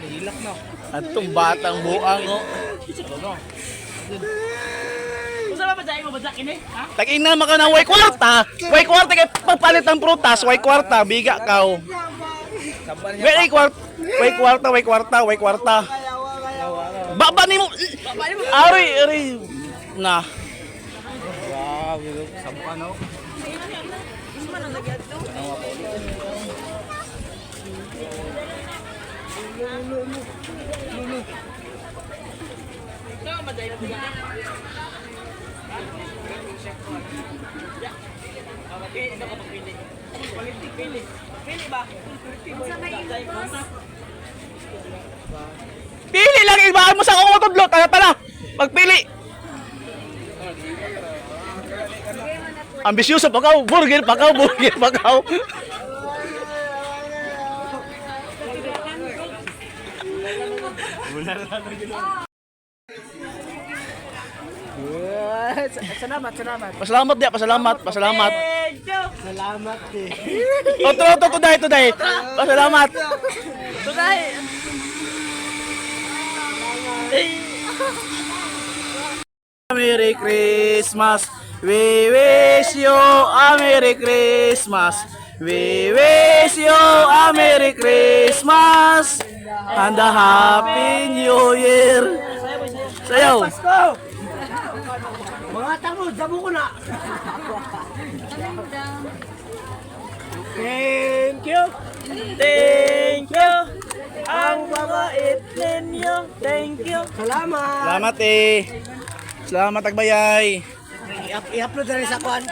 Hilak na. Atong batang buang oh. Unsa ba ba mo badya kini? Ha? Tag-ina maka na way kwarta. Way kwarta kay pagpalit ang prutas, way kwarta biga kaw. Way kwarta, way kwarta, way kwarta, way kwarta. Baba nimo. Ari, ari na. Wow, sabukan no. Pili. Pili ba? Pili lang ibaan mo sa akong matudlo, tara tara. Pagpili. Ambisyoso pa kaw, burger pa kaw, burger pa kaw. Salamat, salamat. Pasalamat dia, pasalamat, pasalamat. Thank you. Salamat eh. Otro, otro, today, today. Pasalamat. Today. Merry Christmas. We wish you a Merry Christmas. We wish you a Merry Christmas and a Happy New Year. Sayaw. Pasko! Mga tamo, damo ko na. Thank you. Thank you. Ang mabait ninyo. Thank you. Salamat. Salamat eh. Salamat agbayay. I-upload na rin sa kwan.